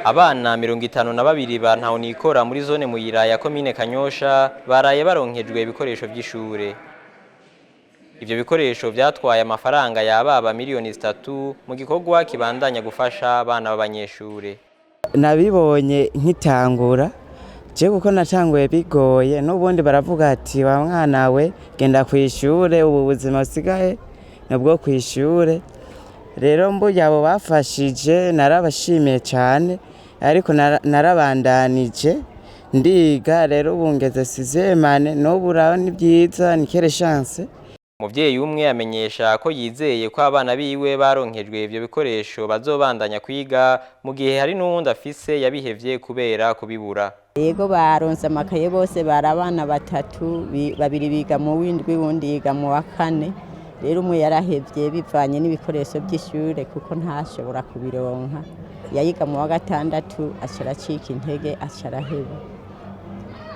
Abana 52 ba Ntahonikora muri zone Muyira ya komine Kanyosha baraye baronkejwe ibikoresho vy'ishure. Ivyo bikoresho vyatwaye amafaranga yababa miliyoni 3 mu gikorwa kibandanya gufasha abana b'abanyeshure. Nabibonye nkitangura je, kuko natanguye bigoye. N'ubundi baravuga ati: "Wa mwana we, genda kw'ishure, ubu buzima busigaye nubwo kw'ishure." Rero mburya abo bafashije narabashimiye cyane, ariko narabandanije ndiga. Rero ubu ngeze sixième année, n'ubu urabona ni byiza, ni quelle chance. Umuvyeyi umwe amenyesha ko yizeye ko abana biwe baronkejwe ivyo bikoresho bazobandanya kwiga, mu gihe hari n'uwundi afise yabihevye kubera kubibura. Yego, baronse amakaye bose. Bari abana batatu, babiri biga mu w'indwi, uwundi yiga mu wa kane. Rero umwe yarahevye bivanye n'ibikoresho by'ishure, kuko ntashobora kubironka. Yayiga mu wa gatandatu, aca aracika intege, aca araheba.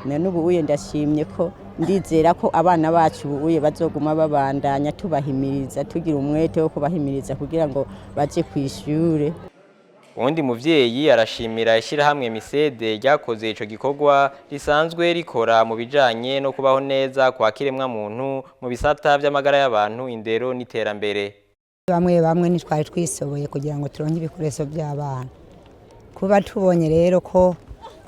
None ubu uye ndashimye ko ndizera ko abana bacu ubu uye bazoguma babandanya, tubahimiriza, tugira umwete wo kubahimiriza kugira ngo baje kw'ishure. Uwundi muvyeyi arashimira ishirahamwe Misede ryakoze ico gikorwa, risanzwe rikora mu bijanye no kubaho neza kwa kiremwa muntu mu bisata vy'amagara y'abantu, indero n'iterambere. Bamwe bamwe ntitwari twisoboye kugira ngo turonke ibikoresho by'abana. Kuba tubonye rero ko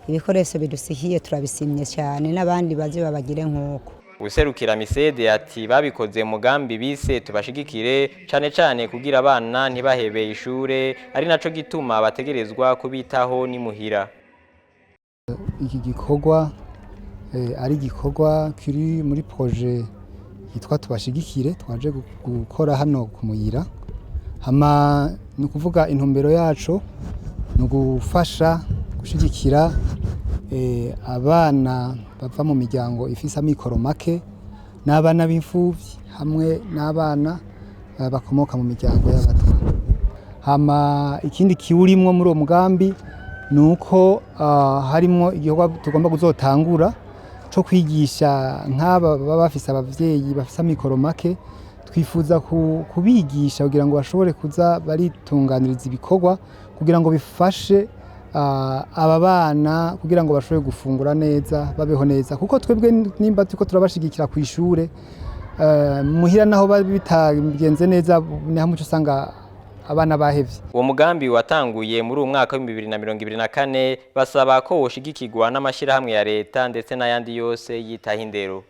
ibikoresho bidusihiye, turabisimye cyane, n'abandi baze babagire nk'uko. Userukira Misede ati babikoze mugambi bise "Tubashigikire", cane cane kugira abana ntibahebe ishure, ari naco gituma bategerezwa kubitaho nimuhira. Iki gikorwa ari igikorwa kiri muri projet yitwa "Tubashigikire", twaje gukora hano ku Muyira. Hama ni ukuvuga intumbero yacu ni ugufasha gushigikira abana bava mu miryango ifise amikoro make, n'abana b'imfuvyi, hamwe n'abana bakomoka mu miryango y'abatwa. Hama ikindi kiwurimwo muri uwo mugambi ni uko harimwo igikorwa tugomba kuzotangura co kwigisha nk'aba baba bafise abavyeyi bafise amikoro make. Twifuza kubigisha kugira ngo bashobore kuza baritunganiriza ibikorwa kugira ngo bifashe aba bana, kugira ngo bashobore gufungura neza, babeho neza, kuko twebwe nimba turiko turabashigikira kw'ishure, muhira naho bitagenze neza, ni hamwe uca usanga abana bahevye. Uwo mugambi watanguye muri uwu mwaka wa 2024, basaba ko woshigikirwa n'amashirahamwe ya leta ndetse n'ayandi yose yitaho indero.